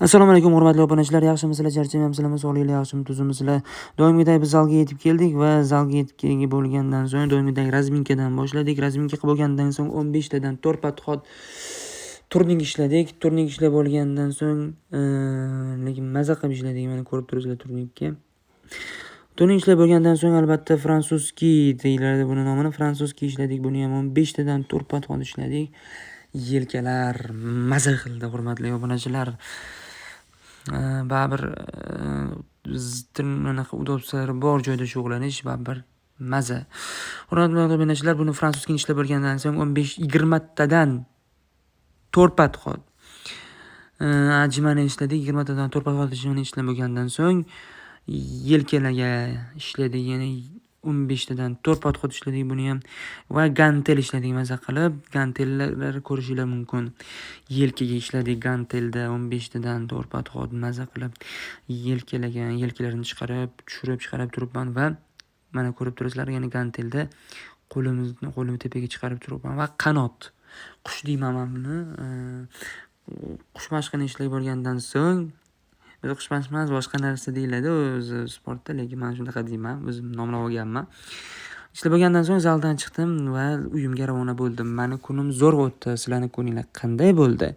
Assalomu alaykum, hurmatli obunachilar. Yaxshimisizlar, charchamayapsizlarmi, sog'lig'inglar yaxshimi, tuzukmisizlar? Doimgidek biz zalga yetib keldik va zalga yetib bo'lgandan so'ng doimgidek разминка dan boshladik. Разминка qilib bo'lgandan so'ng 15 tadan 4 подход turnik ishladik. Turnik ishlab bo'lgandan so'ng, lekin maza qilib ishladik, mana ko'rib turibsizlar turnikka. Turnik ishlab bo'lgandan so'ng, albatta, французский deyiladi buni nomini. Французский ishladik. Buni ham 15 tadan 4 подход ishladik. Yelkalar maza qildi, hurmatli obunachilar. Baribir anaqa удобство lari bor joyda shug'ullanish baribir maza. Hurmatli obunachilar, buni французский ni ishlab bo'lgandan so'ng 15-20 tadan 4 подход отжимание ishladik. 20 tadan 4 подход отжимание ishlab bo'lgandan so'ng yelkalarga ishladik. Yana 15 tadan 4 подход ishladik buni ham va gantel ishladik maza qilib. Gantellar ko'rishinglar mumkin. Yelkaga ishladik gantelda 15 tadan 4 подход maza qilib yelkalarga, yelkalarini chiqarib, tushirib, chiqarib turibman va mana ko'rib turibsizlar, yana gantelda qo'limizni, qo'limni tepaga chiqarib turibman va qanot qush deyman man buni. Qush mashqini ishlab bo'lgandan so'ng, o'zi qush mashq emas, boshqa narsa deyiladi o'zi sportda, lekin man shunaqa deyman, o'zim nomlab olganman. Ishlab bo'lgandan so'ng zaldan chiqdim va uyimga ravona bo'ldim. Mani kunim zo'r o'tdi. Sizlarni kuninglar qanday bo'ldi?